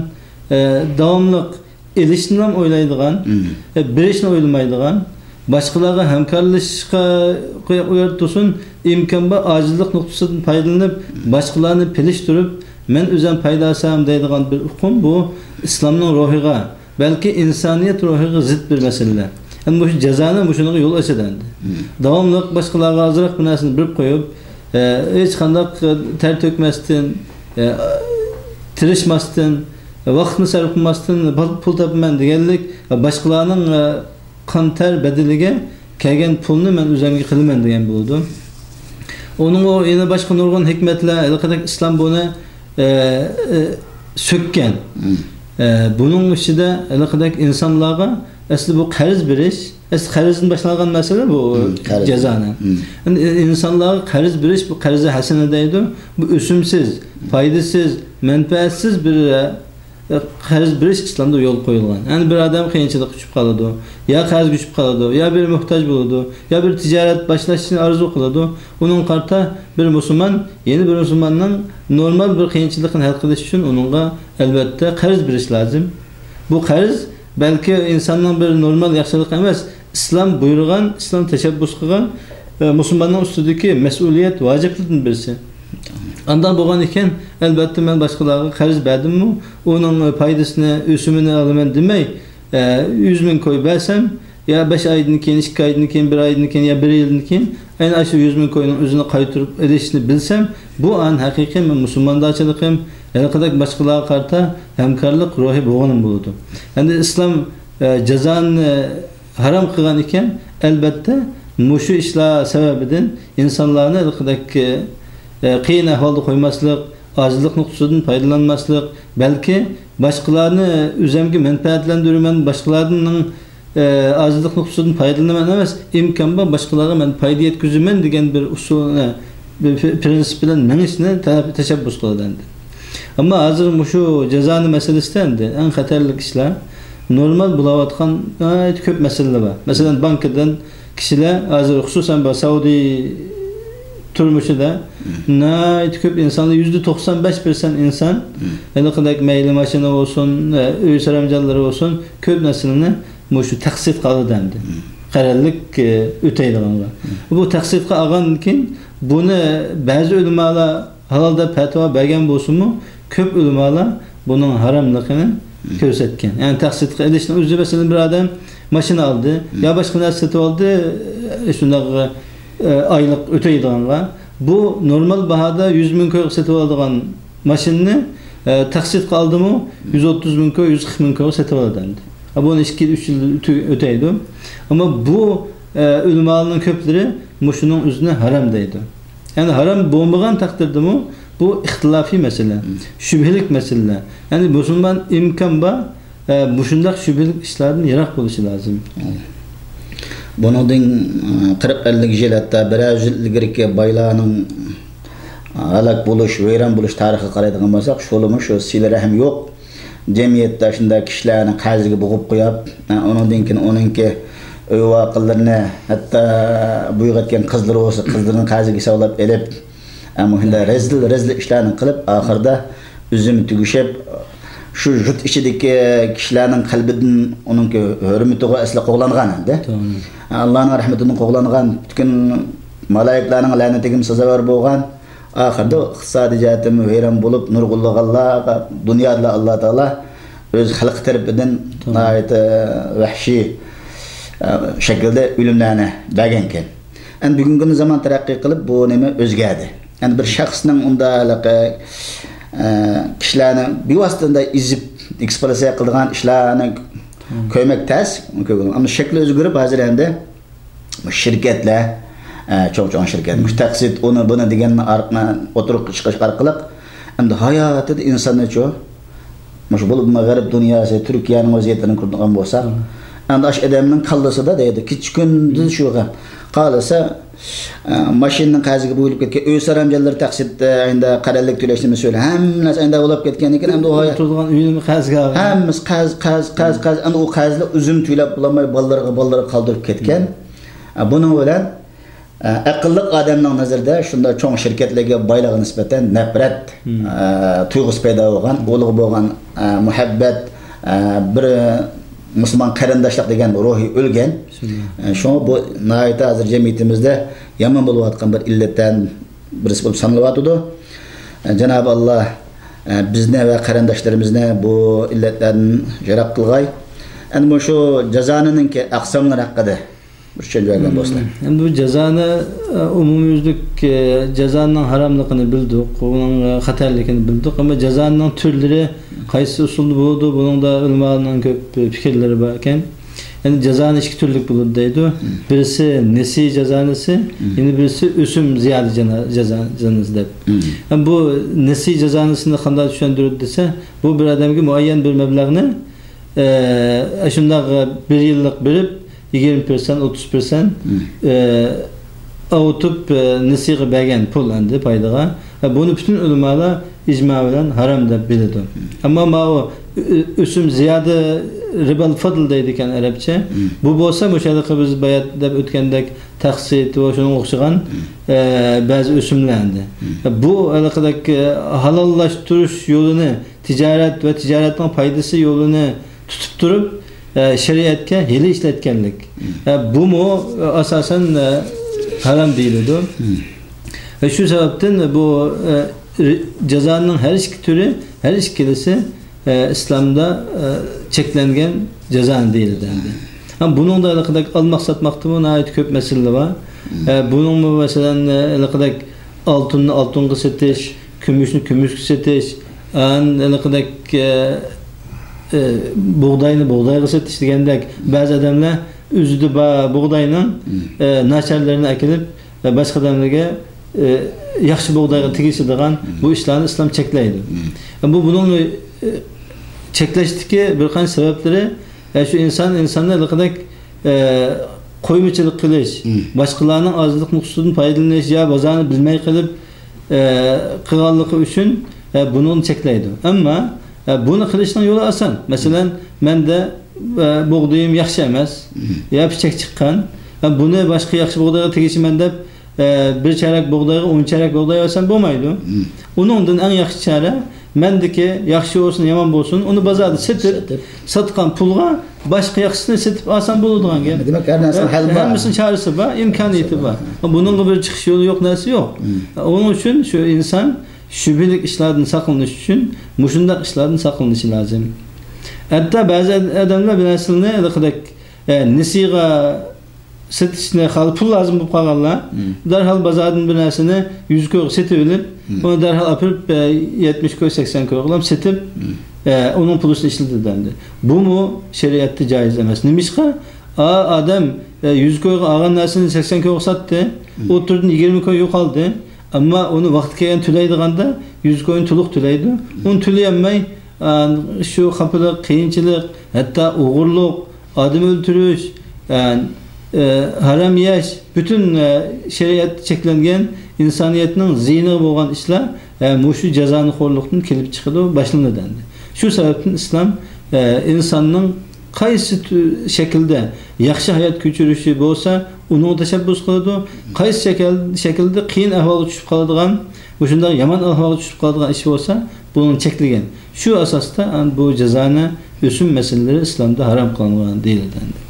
ئە، داۋاملىق ئېلىشنىلا ئويلايدىغان، مم. ئە، بېرىشنى ئويلىمايدىغان، باشقىلارغا ھەمكارلىشىشقا قويۇپ تۇرسۇن، ئىمكان بار ئاجىزلىق نۇقتىسىدىن پايدىلىنىپ، مم. باشقىلارنى پېلىشتۈرۈپ، مەن ئۆزۈم پايدا ئالسام دەيدىغان بىر ئۇقۇم بۇ ئىسلامنىڭ روھىغا، بەلكى ئىنسانىيەت روھىغا زىت بىر مەسىلىلەر. ئەمدى مۇشۇ جازانى مۇشۇنىڭغا يول ئاچىدۇ ئەمدى. مم. داۋاملىق باشقىلارغا ئازراق بىر نەرسىنى بېرىپ قويۇپ، ئە، ھېچقانداق، ئە، تەر تۆكمەستىن، ئە، تىرىشماستىن، ۋاقىتنى سەرپ قىلماستىن پۇل، پۇل تاپىمەن دېگەنلىك، باشقىلارنىڭ، ئە، قان تەر بەدىلىگە كەلگەن پۇلنى مەن ئۆزۈمگە قىلىمەن دېگەن بولىدۇ. ئۇنىڭ ئۇ يەنە باشقا نۇرغۇن ھېكمەتلەر، ھېلىقىدەك ئىسلام بۇنى، ئە، ئە، سۆككەن. مم. ئە، بۇنىڭ ئىچىدە ھېلىقىدەك ئىنسانلارغا ئەسلى بۇ قەرز بېرىش، ئەسلى قەرزدىن باشلانغان مەسىلە بۇ مم، قەرز. جازانى. مم. ئەمدى ئىنسانلارغا قەرز بېرىش، بۇ قەرزى ھەسەنە دەيدۇ. بۇ ئۆسۈمسىز، پايدىسىز، مەنپەئەتسىز بىر، ئە، قەرز بېرىش ئىسلامدا يول قويۇلغان. يەنى بىر ئادەم قىيىنچىلىققا چۈشۈپ قالىدۇ، يا قەرزگە چۈشۈپ قالىدۇ، يا بىر موھتاج بولىدۇ، يا بىر تىجارەت باشلاشنى ئارزۇ قىلىدۇ. ئۇنىڭغا قارىتا بىر مۇسۇلمان يەنە بىر مۇسۇلماننىڭ نورمال بىر قىيىنچىلىقىنى ھەل قىلىش ئۈچۈن ئۇنىڭغا ئەلۋەتتە قەرز بېرىش لازىم. بۇ قەرز بەلكى ئىنساننىڭ بىر نورمال ياخشىلىقى ئەمەس، ئىسلام بۇيرۇغان، ئىسلام تەشەببۇس قىلغان، ئە، مۇسۇلماننىڭ ئۈستىدىكى مەسئۇلىيەت، ۋاجىپلىرىدىن بىرسى. ئانداق بولغان ئىكەن، ئەلۋەتتە، مەن باشقىلارغا قەرز بەردىممۇ، ئۇنىڭ پايدىسىنى، ئۆسۈمىنى ئالىمەن دېمەي، ئە، يۈز مىڭ كوي بەرسەم، يا بەش ئايدىن كېيىن، ئىككى ئايدىن كېيىن، بىر ئايدىن كېيىن، يا بىر يىلدىن كېيىن، ئەنە ئاشۇ يۈز مىڭ كوينىڭ ئۆزىنى قايتۇرۇپ ئېلىشنى بىلسەم، بۇ ئان ھەقىقىي مەن مۇسۇلماندارچىلىقىم، ھېلىقىدەك باشقىلارغا قارىتا ھەمكارلىق روھى بولغىنىم بولىدۇ. ئەمدى ئىسلام، ئە، جازانى ھارام قىلغان ئىكەن، ئەلۋەتتە، مۇشۇ ئىشلار سەۋەبىدىن ئىنسانلارنى ھېلىقىدەك، ئە، قىيىن ئەھۋالدا قويماسلىق، ئاجىزلىق نۇقتىسىدىن پايدىلانماسلىق، بەلكى باشقىلارنى ئۆزۈمگە مەنپەئەتلەندۈرىمەن، باشقىلارنىڭ، ئە، ئاجىزلىق نۇقتىسىدىن پايدىلىنىمەن ئەمەس، ئىمكان بار باشقىلارغا مەن پايدا يەتكۈزىمەن دېگەن بىر ئۇسۇل، ئە، بىر پرىنسىپ بىلەن مېڭىشنى تە-، تەشەببۇس قىلىدۇ ئەمدى. ئەمما ھازىر مۇشۇ جازانى مەسىلىسىدە ئەمدى ئەڭ خەتەرلىك ئىشلار نورمال بولاۋاتقان ناھايىتى كۆپ مەسىلىلەر بار. مەسىلەن، بانكىدىن كىشىلەر ھازىر خۇسۇسەن بۇ سەئۇدى تۇرمۇشىدا ناھايىتى كۆپ ئىنسانلار، يۈزدە توقسان بەش پىرسەنت ئىنسان ھېلىقىدەك مەيلى ماشىنا بولسۇن، ئۆي سەرەمجانلىرى بولسۇن، كۆپ نەرسىلىرىنى مۇشۇ تەقسىتقا ئالىدۇ ئەمدى. قەرەللىك، ئۆتەيدىغانغا. بۇ تەقسىتقا ئالغاندىن كېيىن بۇنى بەزى ئۆلىمالار ھالال دەپ پەتىۋا بەرگەن بولسىمۇ، كۆپ ئۆلىمالار بۇنىڭ ھاراملىقىنى كۆرسەتكەن. يەنى تەقسىتقا ئېلىشنىڭ ئۆزى، مەسىلەن، بىر ئادەم ماشىنا ئالدى يا باشقا نەرسە سېتىۋالدى، شۇنداق، ئايلىق ئۆتەيدىغانغا، بۇ نورمال باھادا يۈز مىڭ كويغا سېتىۋالىدىغان ماشىنىنى، ئە، تەقسىتقا ئالدىمۇ، يۈز ئوتتۇز مىڭ كوي، يۈز قىرىق مىڭ كويغا سېتىۋالىدۇ ئەمدى. ئە، بۇنى ئىككى يىل، ئۈچ يىل ئۆتە-، ئۆتەيدۇ. ئەمما بۇ، ئە، ئۆلىمالارنىڭ كۆپلىرى مۇشۇنىڭ ئۆزىنى ھارام دەيدۇ. يەنى ھارام بولمىغان تەقدىردىمۇ، بۇ ئىختىلاپىي مەسىلە، شۈبھىلىك مەسىلە. يەنى مۇسۇلمان ئىمكان بار، ئە، مۇشۇنداق شۈبھىلىك ئىشلاردىن يىراق بولۇشى لازىم. بۇنىڭدىن، ئە، قىرىق ئەللىك يىل، ھەتتا بىرەر يۈز يىل ئىلگىرىكى بايلارنىڭ ھالاك بولۇش، ۋەيران بولۇش تارىخىغا قارايدىغان بولساق، شۇلىمۇ شۇ سىلە رەھىم يوق. جەمئىيەتتە شۇنداق كىشىلەرنى قەرزگە بوغۇپ قويۇپ، ئۇنىڭدىن كېيىن ئۇنىڭكى ئۆي-ۋاقىلىرىنى، ھەتتا بۇيرۇق ئەتكەن قىزلىرى بولسا، قىزلىرىنى قەرزگە ھېسابلاپ ئېلىپ، مۇشۇنداق رەزىل، رەزىل ئىشلارنى قىلىپ، ئاخىرىدا ئۈزۈم تۈگىشىپ، شۇ يۇرت ئىچىدىكى كىشىلەرنىڭ قەلبىدىن ئۇنىڭكى ھۆرمىتىغا ئەسلى قوغلانغان ئەمدى. ئاللانىڭ رەھمىتىدىن قوغلانغان، پۈتكۈل مالايىكلارنىڭ لەنىتىگىمۇ سازاۋەر بولغان، ئاخىرىدا ئىقتىسادىي جەھەتتىن ۋەيران بولۇپ، نۇرغۇنلىغانلارغا دۇنيادا ئاللا تائالا ئۆز خەلقى تەرىپىدىن ناھايىتى ۋەھشىي، ئە، شەكىلدە ئۆلۈملەرنى بەرگەنكەن. ئەمدى بۈگۈنكى كۈندە زامان تەرەققىي قىلىپ، بۇ نېمە ئۆزگەردى. ئەمدى بىر شەخسنىڭ ئۇنداق ھېلىقى، ئە، كىشىلەرنى بىۋاسىتە ئۇنداق ئېزىپ، ئېكسپلۇئاتاتسىيە قىلىدىغان ئىشلارنى كۆرمەك تەس. ئەمما شەكلى ئۆزگىرىپ، ھازىر ئەمدى شىركەتلەر، ئە، چوڭ-چوڭ شىركەت، مۇشۇ تەقسىت، ئۇنى، بۇنى دېگەن ئارقا-، ئوتتۇرىغا چىقىش ئارقىلىق، ئەمدى ھاياتىدا ئىنساننىچۇ، مۇشۇ بولۇپمۇ غەرب دۇنياسى، تۈركىيەنىڭ ۋەزىيىتىنى كۆرىدىغان بولساق، ئەمدى ئاشۇ ئادەمنىڭ كاللىسىدا دەيدۇ، كېچە-كۈندۈز شۇ غەم. قالسا، ئە، ماشىنىنىڭ قەرزىگە بويۇلۇپ كەتكەن، ئۆي سەرەمجانلىرى تەقسىت، ئە، ئەمدى قەرەللىك تۆلەش نېمىسى بىلەن ھەممە نەرسە ئەمدى بولۇپ كەتكەنىكەن، ئەمدى ئۇ ھايات. ئولتۇرىدىغان ئۆيىمۇ قەرزگە ئالغان. ھەممىسى قەرز، قەرز، قەرز، قەرز. ئەمدى ئۇ قەرزلىك ئۈزۈم تۆلەپ بولالماي، بالىلىرىغا، بالىلىرىغا قالدۇرۇپ كەتكەن. ئە، بۇنىڭ بىلەن، ئە، ئەقىللىق ئادەمنىڭ نەزىرىدە شۇنداق چوڭ شىركەتلەرگە، بايلىققا نىسبەتەن نەپرەت، ئە، تۇيغۇسى پەيدا بولغان، ئۇلارغا بولغان، ئە، مۇھەببەت، ئە، بىر مۇسۇلمان قېرىنداشلىق دېگەن روھى ئۆلگەن. ئە، شۇڭا بۇ ناھايىتى ھازىر جەمئىيىتىمىزدە يامان بولۇۋاتقان بىر ئىللەتلەرنىڭ بىرسى بولۇپ سانىلىۋاتىدۇ. ئە، جانابى ئاللا، ئە، بىزنى ۋە قېرىنداشلىرىمىزنى بۇ ئىللەتلەردىن يىراق قىلغاي. ئەمدى مۇشۇ جازانىنىڭكى ئەقساملىرى ھەققىدە بىر چۈشەنچە بەرگەن بولسىلا. ئەمدى بۇ جازانى، ئە، ئومۇميۈزلۈك، ئە، جازانىڭ ھاراملىقىنى بىلدۇق، ئۇنىڭ، ئە، خەتەرلىكىنى بىلدۇق. ئەمما جازانىڭ تۈرلىرى قايسى ئۇسۇلدا بولىدۇ، بۇنىڭدا ئۆلىمانىڭ كۆپ، ئە، پىكىرلىرى بار ئىكەن. يەنى جازانى ئىككى تۈرلۈك بولىدۇ دەيدۇ. بىرسى نەسىي جازانىسى، يەنە بىرسى ئۆسۈم زىيادە جانا-، جازا-، جازانىسى دەپ. ئەمما بۇ نەسىي جازانىسىنى قانداق چۈشەندۈرىدۇ دېسە، بۇ بىر ئادەمگە مۇئەييەن بىر مەبلەغنى، ئە، شۇنداق بىر يىللىق بېرىپ، يىگىرمە پىرسەنت، ئوتتۇز پىرسەنت، ئە، ئاۋۇتۇپ، ئە، نەسىيگە بەرگەن پۇل ئەمدى پايدىغا. ئە، بۇنى پۈتۈن ئۆلىمالار ئىجما بىلەن ھارام دەپ بىلىدۇ. ئەمما ماۋۇ ئۆ-، ئۆسۈم زىيادە، رىبال فەدل دەيدىكەن ئەرەبچە. بۇ بولسا مۇشۇ ھېلىقى بىز بايا دەپ ئۆتكەندەك تەقسىت ۋە شۇنىڭغا ئوخشىغان، ئە، بەزى ئۆسۈملەر ئەمدى. بۇ ھېلىقىدەك، ئە، ھالاللاشتۇرۇش يولىنى تىجارەت ۋە تىجارەتنىڭ پايدىسى يولىنى تۇتۇپ تۇرۇپ، ئە، شەرىئەتكە ھىيلە ئىشلەتكەنلىك. ئە، بۇمۇ، ئە، ئاساسەن، ئە، ھارام دېيىلىدۇ. ۋە شۇ سەۋەبتىن بۇ، ئە، رى-، جازانىڭ ھەر ئىككى تۈرى، ھەر ئىككىلىسى، ئە، ئىسلامدا، ئە، چەكلەنگەن جازا دېيىلىدۇ ئەمدى. ھەم بۇنىڭدا ھېلىقىدەك ئالماق ساتماقتىمۇ ناھايىتى كۆپ مەسىلىلەر بار. ئە، بۇنىڭمۇ مەسىلەن، ئە، ھېلىقىدەك ئالتۇننى ئالتۇنغا سېتىش، كۈمۈشنى كۈمۈشكە سېتىش، ئان-، ھېلىقىدەك، ئە، ئە، بۇغداينى بۇغدايغا سېتىش دېگەندەك، بەزى ئادەملەر ئۆزىدە بار بۇغداينىڭ، ئە، ناچارلىرىنى ئەكېلىپ، ئە، باشقا ئادەملەرگە، ئە، ياخشى بۇغدايغا تېگىشىدىغان بۇ ئىشلارنى ئىسلام چەكلەيدۇ. ئە، بۇ بۇنىڭ، ئە، چەكلەشتىكى بىر قانچە سەۋەبلىرى، ئە، شۇ ئىنسان ئىنساننى ھېلىقىدەك، ئە، قويمىچىلىق قىلىش، باشقىلارنىڭ ئازلىق نۇقسىدىن پايدىلىنىش يا بازارنى بىلمەي قېلىپ، ئە، قىلغانلىقى ئۈچۈن، ئە، بۇنىڭنى چەكلەيدۇ. ئەمما، ئە، بۇنى قىلىشنىڭ يولى ئاسان. مەسىلەن، مەندە، ئە، بۇغدىيىم ياخشى ئەمەس، يا پىچەك چىققان، ئە، بۇنى باشقا ياخشى بۇغدايغا تېگىشىمەن دەپ، ئە، بىر چارەك بۇغدايغا ئون چارەك بۇغداي بەرسەم بولمايدۇ. مم. ئۇنىڭدىن ئەڭ ياخشى چارە، مەندىكى ياخشى بولسۇن، يامان بولسۇن، ئۇنى بازاردا سېتىپ، سېتىپ. ساتقان پۇلغا باشقا ياخشىسىنى سېتىپ ئالسام بولىدىغان گەپ. دېمەك، ھەر نەرسىنىڭ ھەل بار. ھەممىسىنىڭ چارىسى بار، ئىمكانىيىتى بار. بۇنىڭغا بىر چىقىش يولى يوق، نەرسە يوق. مم. ئۇنىڭ ئۈچۈن شۇ ئىنسان شۈبھىلىك ئىشلاردىن ساقلىنىش ئۈچۈن مۇشۇنداق ئىشلاردىن ساقلىنىشى لازىم. ھەتتا بەزى ئادەملەر بىر نەرسىنى ھېلىقىدەك، ئە، نېسىغا سېتىشنى خالىپ، پۇل لازىم بولۇپ قالغانلار، مم. دەرھال بازاردىن بىر نەرسىنى يۈز كويغا سېتىۋېلىپ، مم. ئۇنى دەرھال ئاپىرىپ، ئە، يەتمىش كوي، سەكسەن كويغا سېتىپ، مم. ئە، ئۇنىڭ پۇلىنى ئىشلىتىدۇ ئەمدى. بۇمۇ شەرىئەتتە جائىز ئەمەس. نېمىشقا؟ ئا، ئادەم، ئە، يۈز كويغا ئالغان نەرسىنى سەكسەن كويغا ساتتى، مم. ئوتتۇرىدىن يىگىرمە كوي يوقالدى. ئەمما ئۇنى ۋاقتى كەلگەن تۆلەيدىغاندا، يۈز كوينى تولۇق تۆلەيدۇ. مم. ئۇنى تۆلىيەلمەي، ئە، شۇ خاپىلىق، قىيىنچىلىق، ھەتتا ئوغرىلىق، ئادەم ئۆلتۈرۈش، ئە، ئە، ھارام يەش، پۈتۈن، ئە، شەرىئەتتە چەكلەنگەن ئىنسانىيەتنىڭ زىيىنىغا بولغان ئىشلار، ئە، مۇشۇ جازانىخورلۇقتىن كېلىپ چىقىدۇ، باشلىنىدۇ ئەمدى. شۇ سەۋەبتىن ئىسلام، ئە، ئىنساننىڭ قايسى تۈ-، شەكىلدە ياخشى ھايات كۆچۈرۈشى بولسا، ئۇنىڭغا تەشەببۇس قىلىدۇ. قايسى شەكىل-، شەكىلدە قىيىن ئەھۋالغا چۈشۈپ قالىدىغان، مۇشۇنداق يامان ئەھۋالغا چۈشۈپ قالىدىغان ئىش بولسا، بۇنى چەكلىگەن. شۇ ئاساستا، ئەن، بۇ جازانى ئۆسۈم مەسىلىلىرى ئىسلامدا ھارام قىلىنغان دېيىلدى ئەمدى.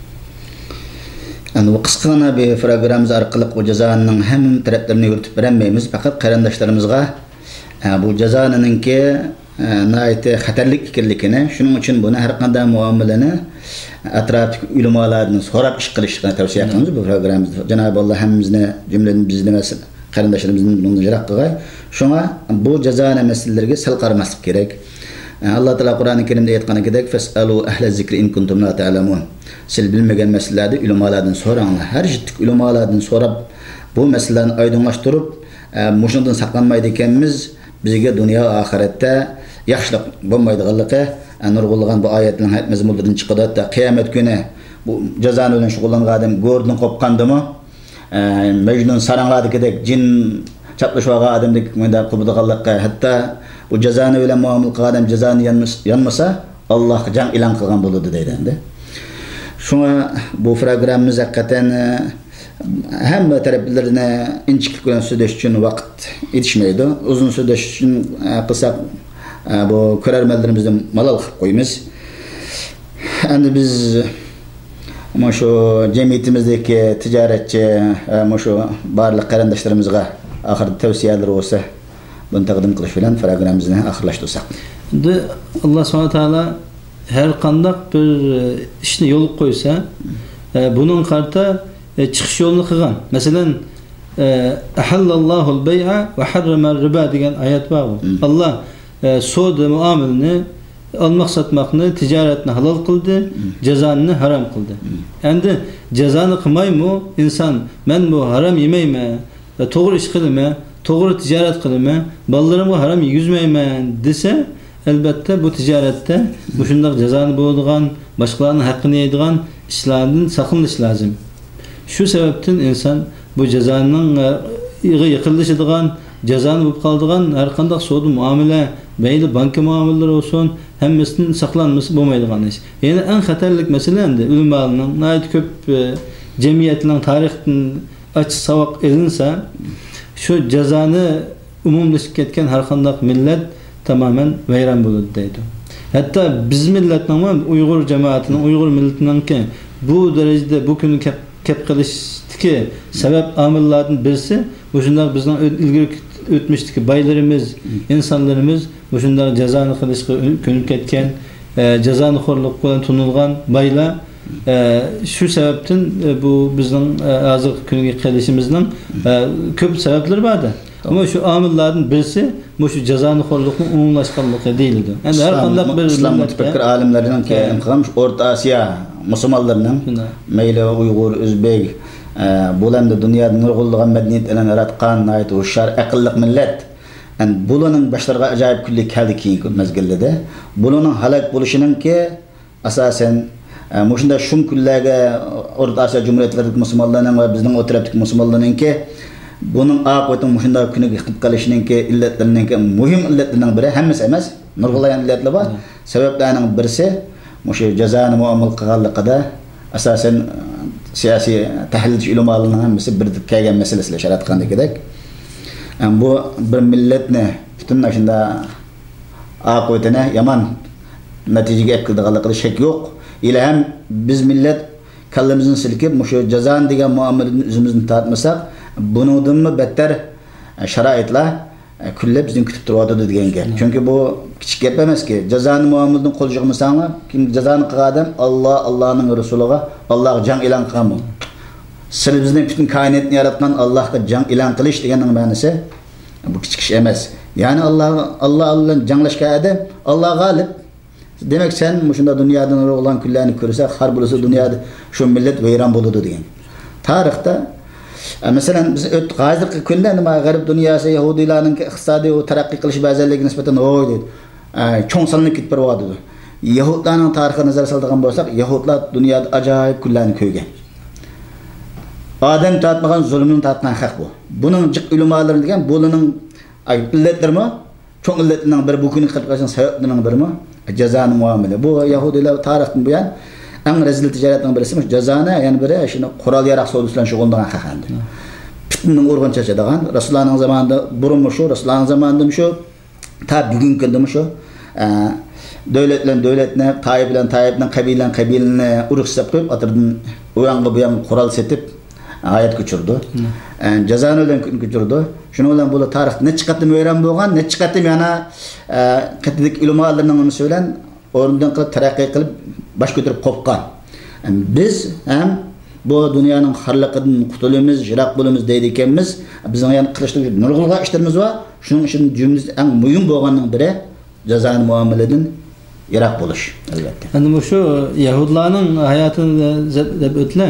ئەمدى بۇ قىسقىغىنا بىر پروگراممىمىز ئارقىلىق بۇ جازانىڭ ھەممە تەرەپلىرىنى يورۇتۇپ بېرەلمەيمىز. پەقەت قېرىنداشلىرىمىزغا، ئە، بۇ جازانىنىڭكى، ئە، ناھايىتى خەتەرلىك ئىكەنلىكىنى، شۇنىڭ ئۈچۈن بۇنى ھەر قانداق مۇئامىلىنى ئەتراپتىكى ئۆلىمالاردىن سوراپ ئىش قىلىشلىقىنى تەۋسىيە قىلىمىز بۇ پروگراممىمىزدا. جانابى ئاللا ھەممىمىزنى، جۈملىدىن بىزنى ۋە قېرىنداشلىرىمىزنى بۇنىڭدىن يىراق قىلغاي. شۇڭا بۇ جازانە مەسىلىلىرىگە سەل قارىماسلىق كېرەك. ئاللا تائالا قۇرئانى كەرىمدە ئېيتقىنىدەك، فَاسْأَلُوا أَهْلَ الذِّكْرِ إِنْ كُنْتُمْ لَا تَعْلَمُونَ. سىز بىلمىگەن مەسىلىلەردە ئۆلىمالاردىن سوراڭلار. ھەر جىتتىكى ئۆلىمالاردىن سوراپ، بۇ مەسىلىلەرنى ئايدىڭلاشتۇرۇپ، ئە، مۇشۇنىڭدىن ساقلانمايدىكەنمىز، بىزگە دۇنيا ئاخىرەتتە ياخشىلىق بولمايدىغانلىقى، ئە، نۇرغۇنلىغان بۇ ئايەتلەرنىڭ مەزمۇنلىرىدىن چىقىدۇ. ھەتتا قىيامەت كۈنى بۇ جازانە بىلەن شۇغۇللانغان ئادەم گۆردىن قوپقاندىمۇ، ئە، مەجنۇن ساراڭلاردىكىدەك جىن چاپلىشىۋالغان ئادەمدەك مۇنداق قوپىدىغانلىقى، ھەتتا بۇ جازانە بىلەن مۇئامىلە قىلغان ئادەم جازانى يانمىس-، يانمىسا، ئاللاھقا جەڭ ئېلان قىلغان بولىدۇ دەيدۇ ئەمدى. شۇڭا بۇ پروگراممىمىز ھەقىقەتەن، ئە، ھەممە تەرەپلىرىنى ئىنچىكىلىك بىلەن سۆزلەش ئۈچۈن ۋاقىت يېتىشمەيدۇ. ئۇزۇن سۆزلەش ئۈچۈن، ئە، قىلساق، ئە، بۇ كۆرەرمەنلىرىمىزنى مالال قىلىپ قويىمىز. ئەمدى بىز مۇشۇ جەمئىيىتىمىزدىكى تىجارەتچى، ئە، مۇشۇ بارلىق قېرىنداشلىرىمىزغا ئاخىرىدا تەۋسىيەلىرى بولسا، بۇنى تەقدىم قىلىش بىلەن پروگراممىمىزنى ئاخىرلاشتۇرساق. ئەمدى ئاللا سۇبھانەھۇ ۋە تائالا ھەر قانداق بىر، ئە، ئىشنى يولغا قويسا، ئە، بۇنىڭغا قارىتا، ئە، چىقىش يولىنى قىلغان. مەسىلەن، ئە، «أَحَلَّ اللَّهُ الْبَيْعَ وَحَرَّمَ الرِّبَا» دېگەن ئايەت بار. مم. ئاللا، ئە، سودا مۇئامىلىنى، ئالماق ساتماقنى، تىجارەتنى ھالال قىلدى، مم. جازانى ھارام قىلدى. مم. ئەمدى جازانى قىلمايمۇ ئىنسان، «مەن بۇ ھارام يېمەيمەن، ئە، توغرا ئىش قىلىمەن، توغرا تىجارەت قىلىمەن، بالىلىرىمغا ھارام يېگۈزمەيمەن» دېسە، ئەلبەتتە، بۇ تىجارەتتە مۇشۇنداق جازانى بولىدىغان، باشقىلارنىڭ ھەققىنى يەيدىغان ئىشلاردىن ساقلىنىش لازىم. شۇ سەۋەبتىن ئىنسان بۇ جازانىڭ، ئە، يېقىنلىشىدىغان، جازانى بولۇپ قالىدىغان ھەر قانداق سودا مۇئامىلە، مەيلى بانكا مۇئامىلىلىرى بولسۇن، ھەممىسىدىن ساقلانمىسا بولمايدىغان ئىش. يەنە ئەڭ خەتەرلىك مەسىلە ئەمدى ئۆلىمالارنىڭ ناھايىتى كۆپ، ئە، جەمئىيەتلەرنىڭ تارىخىدىن ئاچچىق ساۋاق ئېلىنسا، شۇ جازانى ئومۇملىشىپ كەتكەن ھەر قانداق مىللەت تامامەن ۋەيران بولىدۇ دەيدۇ. ھەتتا بىز مىللەتنىڭمۇ، ئۇيغۇر جامائىتىنىڭ، ئۇيغۇر مىللىتىنىڭكى بۇ دەرىجىدە بۇ كۈنگە كەپ-، كەپ قېلىشتىكى سەۋەب ئامىللاردىن بىرسى، مۇشۇنداق بىزنىڭ ئۆت-، ئىلگىرى ئۆتمۈشتىكى بايلىرىمىز، ئىنسانلىرىمىز مۇشۇنداق جازانى قىلىشقا كۆنۈپ كەتكەن، ئە، جازانىخورلۇق بىلەن تونۇلغان بايلار، ئە، شۇ سەۋەبتىن، ئە، بۇ بىزنىڭ، ئە، ھازىرقى كۈنگە قېلىشىمىزنىڭ، ئە، كۆپ سەۋەبلىرى بار-دە. ئەمما شۇ ئامىللاردىن بىرسى مۇشۇ جازانىخورلۇقنىڭ ئومۇملاشقانلىقى دېيىلىدۇ. ئەمدى ھەر قانداق بىر ئىسلام مىللەتتە مۇتەپەككۇر ئالىملىرىنىڭ، ھە، كېيىن قىلغان شۇ ئورتا ئاسىيا مۇسۇلمانلىرىنىڭ، شۇنداق، مەيلى ئۇيغۇر، ئۆزبېك، ئە، بۇلاردا دۇنيادا نۇرغۇنلىغان مەدەنىيەتلەرنى ياراتقان ناھايىتى ھوشيار، ئەقىللىق مىللەت. ئەمدى بۇلارنىڭ باشلىرىغا ئاجايىپ كۈنلەر كەلدى كېيىنكى مەزگىلدە. بۇلارنىڭ ھالاك بولۇشىنىڭكى ئاساسەن، ئە، مۇشۇنداق شۇم كۈنلەرگە ئورتا ئاسىيا جۇمھۇرىيەتلىرىدىكى مۇسۇلمانلارنىڭ ۋە بىزنىڭ ئوتتۇرىدىكى مۇسۇلمانلارنىڭكى بۇنىڭ ئاقىۋىتىنىڭ مۇشۇنداق كۈنگە يېتىپ قېلىشىنىڭكى ئىللەتلىرىنىڭكى مۇھىم ئىللەتلىرىنىڭ بىرى، ھەممىسى ئەمەس، نۇرغۇنلىغان ئىللەتلەر بار. مم. سەۋەبلەرنىڭ بىرسى مۇشۇ جازانى مۇئامىلە قىلغانلىقىدا، ئاساسەن، ئە، سىياسىي تەھلىلچى ئۆلىمالارنىڭ ھەممىسى بىر كەلگەن مەسىلىسىلەر ئىشارە قىلغاندىكىدەك. ئەم، بۇ بىر مىللەتنى پۈتۈن ئاشۇنداق ئاقىۋىتىنى يامان نەتىجىگە ئەپ كېلىدىغانلىقىدا شەك يوق. ھېلىھەم بىز مىللەت كاللىمىزنى سىلكىپ، مۇشۇ جازانى دېگەن مۇئامىلىدىن ئۆزىمىزنى تارتمىساق، بۇنىڭدىنمۇ بەتتەر شارائىتلار كۈنلەپ بىزنى كۈتۈپ تۇرۇۋاتىدۇ دېگەن گەپ. چۈنكى بۇ كىچىك گەپ ئەمەسكى. جازانى مۇئامىلىدىن قول چىقمىساڭلار، كىم جازانى قىلغان ئادەم؟ ئاللا، ئاللانىڭ رەسۇلىغا، ئاللاغا جەڭ ئېلان قىلغان بۇ. سىلى بىزنى پۈتۈن كائىناتنى ياراتقان ئاللاغا جەڭ ئېلان قىلىش دېگەننىڭ مەنىسى بۇ كىچىك ئىش ئەمەس. يەنى ئاللا، ئاللا بىلەن جەڭلەشكەن ئادەم، ئاللا غالىب. دېمەك، سەن مۇشۇنداق دۇنيادىن نۇرغۇنلىغان كۈنلەرنى كۆرسە، خار بولسا دۇنيادا شۇ مىللەت ۋەيران بولىدۇ دېگەن. تارىختا، ئە، مەسىلەن، بىز ئۆت-، ھازىرقى كۈندە نېمە غەرب دۇنياسى، يەھۇدىيلارنىڭكى ئىقتىسادىي، ئۇ تەرەققىي قىلىش بەزەنلىكىگە نىسبەتەن ھوي دەيدۇ. ئە، چوڭ سانلىنىپ كېتىپ بېرىۋاتىدۇ. يەھۇدلارنىڭ تارىخىغا نەزەر سالىدىغان بولساق، يەھۇدلار دۇنيادا ئاجايىپ كۈنلەرنى كۆرگەن. ئادەم تارتمىغان زۇلۇمنى تارتقان خەق بۇ. بۇنىڭ جىق ئۆلىمالىرى دېگەن بۇلارنىڭ، ئاي، ئىللەتلىرىمۇ، چوڭ ئىللەتلىرىنىڭ بىرى، بۇ كۈنگە قېلىپ قالغان سەۋەبلىرىنىڭ بىرىمۇ جازانى مۇئامىلە. بۇ يەھۇدىيلار تارىختىن بۇيان ئەڭ رەزىل تىجارەتنىڭ بىرىسى مۇشۇ جازانى، يەنە بىرى شۇنى قورال ياراق سودىسى بىلەن شۇغۇللىنىدىغان خەق ئەمدى. پىتنىنىڭ ئۇرۇقىنى چاچىدىغان، رەسۇلۇللانىڭ زامانىدا بۇرۇنمۇ شۇ، رەسۇلۇللانىڭ زامانىدىمۇ شۇ، تا بۈگۈنكى كۈندىمۇ شۇ، ئە، دۆلەت بىلەن دۆلەتنى، تائىپە بىلەن تائىپىنى، قەبىلە بىلەن قەبىلىنى ئۇرۇش سەپ قويۇپ، ئاتىدىن ئۇ ياڭغا بۇ ياڭغا قورال سېتىپ، ھايات كۆچۈرىدۇ. ئە، جازانى بىلەن كۈن كۆچۈرىدۇ. شۇنىڭ بىلەن بۇلار تارىختا نەچچە قېتىم ۋەيران بولغان، نەچچە قېتىم يەنە، ئە، قېتىدىكى ئۆلىمالىرىنىڭ نېمىسى بىلەن ئورنىدىن قېلىپ، تەرەققىي قىلىپ، باش كۆتۈرۈپ قوپقان. بىز ھەم بۇ دۇنيانىڭ خارلىقىدىن قۇتۇلىمىز، يىراق بولىمىز دەيدىكەنمىز. بىزنىڭ يەنە قىلىشلىق نۇرغۇنلىغان ئىشلىرىمىز بار. شۇنىڭ ئىچىدىن جۈملىسى ئەڭ مۇھىم بولغاننىڭ بىرى، جازانى مۇئامىلىدىن يىراق بولۇش، ئەلۋەتتە. ئەمدى مۇشۇ يەھۇدلارنىڭ ھاياتىنى دەپ، دەپ ئۆتىلە.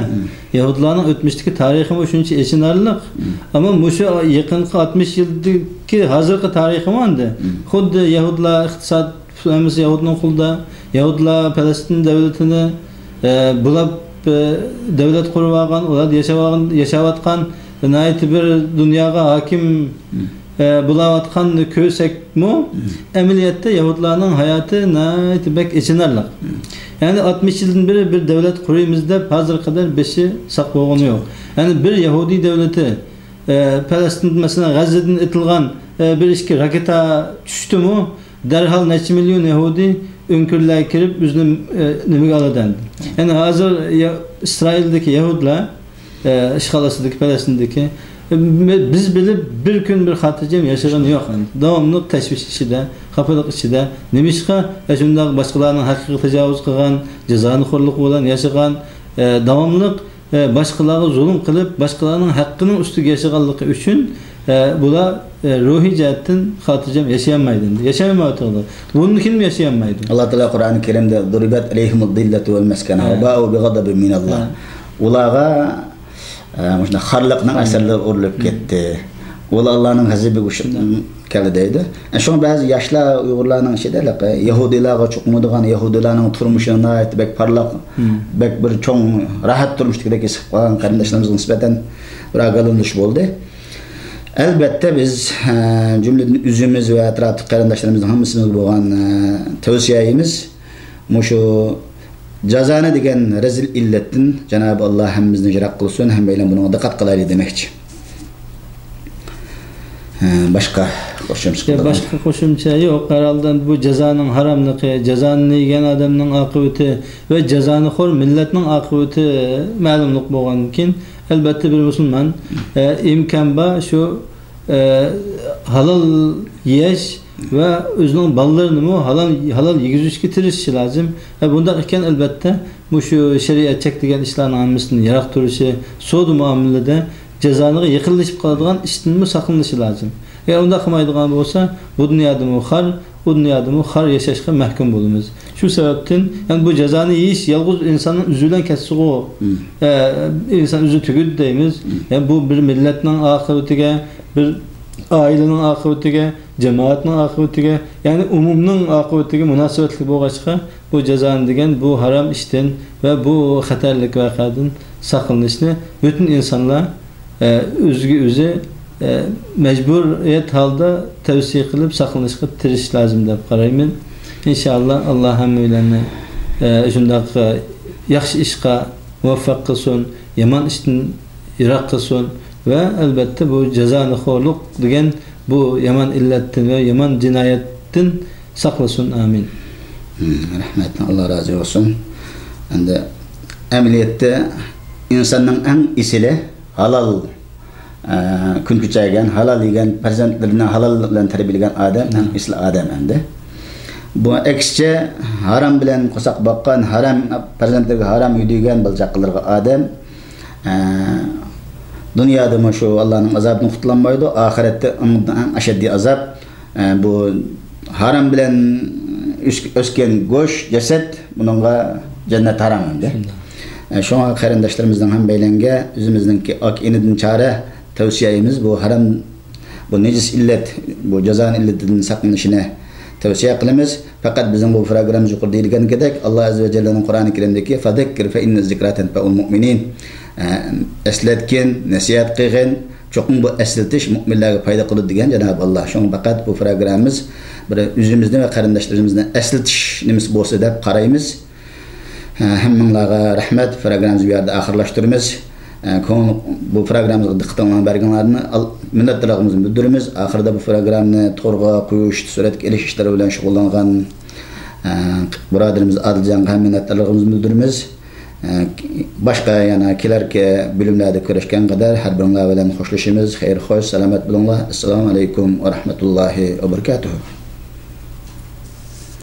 يەھۇدلارنىڭ ئۆتمۈشتىكى تارىخىمۇ شۇنچە ئېچىنارلىق. ئەمما مۇشۇ يېقىنقى ئاتمىش يىلدىكى ھازىرقى تارىخىمۇ ئەمدى خۇددى يەھۇدلار ئىقتىساد ھەممىسى يەھۇدنىڭ قولىدا. يەھۇدلار پەلەستىن دۆلىتىنى، ئە، بۇلاپ، ئە، دۆلەت قۇرۇۋالغان، ئۇلار ياشاۋالغان، ياشاۋاتقان ناھايىتى بىر دۇنياغا ھاكىم، ئە، بولاۋاتقان كۆرسەكمۇ، ئەمەلىيەتتە يەھۇدلارنىڭ ھاياتى ناھايىتى بەك ئېچىنارلىق. يەنى ئاتمىش يىلدىن بېرى بىر دۆلەت قۇرىمىز دەپ ھازىرغا قەدەر بېشى ساق بولغىنى يوق. يەنى بىر يەھۇدىي دۆلىتى، ئە، پەلەستىن، مەسىلەن، غەززىدىن ئېتىلغان، ئە، بىر ئىككى راكېتا چۈشتىمۇ، دەرھال نەچچە مىليون يەھۇدىي ئۆڭكۈرلەرگە كىرىپ، ئۆزىنى، ئە، نېمىگە ئالىدۇ ئەمدى. يەنى ھازىر يا-، ئىسرائىلدىكى يەھۇدلار، ئە، ئىشغال ئاستىدىكى پەلەستىندىكى، ئە، بىز بىلىپ بىر كۈن بىر خاتىرجەم ياشىغىنى يوق ئەمدى. داۋاملىق تەشۋىش ئىچىدە، خاپىلىق ئىچىدە. نېمىشقا؟ ئە، شۇنداق باشقىلارنىڭ ھەققىگە تاجاۋۇز قىلغان، جازانىخورلۇق بىلەن ياشىغان، ئە، داۋاملىق ئە، باشقىلارغا زۇلۇم قىلىپ، باشقىلارنىڭ ھەققىنىڭ ئۈستىگە ياشىغانلىقى ئۈچۈن، ئە، بۇلار، ئە، روھىي جەھەتتىن خاتىرجەم ياشىيالمايدۇ ئەمدى. ياشىيالمايۋاتىدۇ. بۇندىن كېيىنمۇ ياشىيالمايدۇ. ئاللا تائالا قۇرئانى كەرىمدە، «ضربت عليهم الذلة والمسكنة وباءوا بغضب من الله.» ئۇلارغا، ئە، مۇشۇنداق خارلىقنىڭ ئەسىرلىرى ئۇرۇلۇپ كەتتى. ئۇلار ئاللانىڭ غەزىپىگە ئۇچ-، كەلدى دەيدۇ. شۇڭا بەزى ياشلار ئۇيغۇرلارنىڭ ئىچىدە يەھۇدىيلارغا چوقۇنىدىغان، يەھۇدىيلارنىڭ تۇرمۇشى ناھايىتى بەك پارلاق، بەك بىر چوڭ راھەت تۇرمۇشتىكىدەك ھېس قىلىپ قالغان قېرىنداشلىرىمىزغا نىسبەتەن بىر ئاگاھلاندۇرۇش بولدى. ئەلۋەتتە، بىز، ئە، جۈملىدىن ئۆزىمىز ۋە ئەتراپتىكى قېرىنداشلىرىمىزنىڭ ھەممىسىمىزگە بولغان، ئە، تەۋسىيەيمىز، مۇشۇ جازانى دېگەن رەزىل ئىللەتتىن جانابى ئاللا ھەممىمىزنى يىراق قىلسۇن، ھەممەيلەن بۇنىڭغا دىققەت قىلايلى دېمەكچى. ھە، باشقا قوشۇمچە يا، قىلىدىغان؟ باشقا قوشۇمچە يوق. ھەر ھالدا بۇ جازانىڭ ھاراملىقى، جازانى يېگەن ئادەمنىڭ ئاقىۋىتى ۋە جازانىخور مىللەتنىڭ ئاقىۋىتى مەلۇملۇق بولغاندىن كېيىن، ئەلۋەتتە بىر مۇسۇلمان، ئە، ئىمكان بار شۇ، ئە، ھالال يېيىش ۋە ئۆزىنىڭ بالىلىرىنىمۇ ھالال، ھالال يېگۈزۈشكە تىرىشىشى لازىم. ھە، بۇنداق ئىكەن، ئەلۋەتتە، مۇشۇ شەرىئەت چەكلىگەن ئىشلارنىڭ ھەممىسىدىن يىراق تۇرۇشى، سودا مۇئامىلىدە جازانىغا يېقىنلىشىپ قالىدىغان ئىشتىنمۇ ساقلىنىشى لازىم. ئەگەر ئۇنداق قىلمايدىغان بولسا، بۇ دۇنيادىمۇ خار، ئۇ دۇنيادىمۇ خار ياشاشقا مەھكۇم بولىمىز. شۇ سەۋەبتىن، يەنى بۇ جازانى يېيىش يالغۇز ئىنساننىڭ ئۆزى بىلەن كەتسىغۇ، ئە، ئىنسان ئۆزى تۈگىدى دەيمىز. يەنى بۇ بىر مىللەتنىڭ ئاقىۋىتىگە، بىر ئائىلىنىڭ ئاقىۋىتىگە، جامائەتنىڭ ئاقىۋىتىگە، يەنى ئومۇمنىڭ ئاقىۋىتىگە مۇناسىۋەتلىك بولغاچقا، بۇ جازانى دېگەن بۇ ھارام ئىشتىن ۋە بۇ خەتەرلىك ۋەقەدىن ساقلىنىشنى پۈتۈن ئىنسانلار، ئە، ئۆزىگە ئۆزى، ئە، مەجبۇرىيەت ھالدا تەۋسىيە قىلىپ ساقلىنىشقا تىرىشىش لازىم دەپ قارايمەن. ئىنشائاللا، ئاللا ھەممەيلەننى، ئە، شۇنداق، ئە، ياخشى ئىشقا مۇۋەپپەق قىلسۇن، يامان ئىشتىن يىراق قىلسۇن ۋە ئەلبەتتە بۇ جازانىخورلۇق دېگەن بۇ يامان ئىللەتتىن ۋە يامان جىنايەتتىن ساقلىسۇن. ئامىن. مم، رەھمەت، ئاللا رازى بولسۇن. ئەمدى ئەمەلىيەتتە ئىنساننىڭ ئەڭ ئېسىلى ھالال، ئە، كۈن كۆچۈرگەن، ھالال يېگەن، پەرزەنتلىرىنى ھالال بىلەن تەربىيەلىگەن ئادەم ئەڭ ئېسىل ئادەم ئەمدى. بۇ ئەكسىچە ھارام بىلەن قورساق باققان، ھارام پەرزەنتلىرىگە ھارام ئۆيدۈيگەن بالا چاقىلىرىغا ئادەم، ئە، دۇنيادىمۇ شۇ ئاللانىڭ ئازابىدىن قۇتۇلالمايدۇ، ئاخىرەتتە ئۇنىڭدىن ئەڭ ئەشەددىي ئازاب، ئە، بۇ ھارام بىلەن ئۆس-، ئۆسكەن گۆش، جەسەت، بۇنىڭغا جەننەت ھارام ئەمدى. شۇنداق. ئە، شۇڭا قېرىنداشلىرىمىزنىڭ ھەممەيلەنگە ئۆزىمىزنىڭكى ئاكا ئىنىدىن چارە تەۋسىيەيمىز، بۇ ھارام، بۇ نىجىس ئىللەت، بۇ جازانى ئىللىتىدىن ساقلىنىشىنى تەۋسىيە قىلىمىز. پەقەت بىزنىڭ بۇ پروگراممىمىز يۇقىرىدا دېيىلگەندەك، ئاللا ئەززە ۋە جەللەنىڭ قۇرئانى كەرىمدىكى «فەزەككىر فەئىننە زىكرا تەنفەئۇل مۇئمىنىن.» ئە، ئەسلەتكىن، نەسىھەت قىلغىن، چوقۇم بۇ ئەسلىتىش مۆمىنلەرگە پايدا قىلىدۇ دېگەن جانابى ئاللا. شۇڭا پەقەت بۇ پروگراممىمىز بىر ئۆزىمىزنى ۋە قېرىنداشلىرىمىزنى ئەسلىتىش نېمىسى بولسا دەپ قارايمىز. ھە، ھەممىڭلارغا رەھمەت، پروگراممىمىزنى بۇ يەردە ئاخىرلاشتۇرىمىز. ھە، كۆڭۈل، بۇ پروگراممىمىزغا دىققىتىڭلارنى بەرگىنىڭلارنى ئال-، مىننەتدارلىقىمىزنى بىلدۈرىمىز. ئاخىرىدا بۇ پروگراممىنى تورغا قويۇش، سۈرەتكە ئېلىش ئىشلىرى بىلەن شۇغۇللانغان، ھە، بۇرادىرىمىز ئادىلجانغا ھەم مىننەتدارلىقىمىزنى بىلدۈرىمىز. ھە، باشقا يەنە كېلەركى بۆلۈملەردە كۆرۈشكەن قەدەر ھەر بىرىڭلار بىلەن خوشلىشىمىز. خەير خوش، سالامەت بولۇڭلار. ئەسسالامۇ ئەلەيكۇم ۋە رەھمەتۇللاھى ۋە بەرىكاتۇھۇ.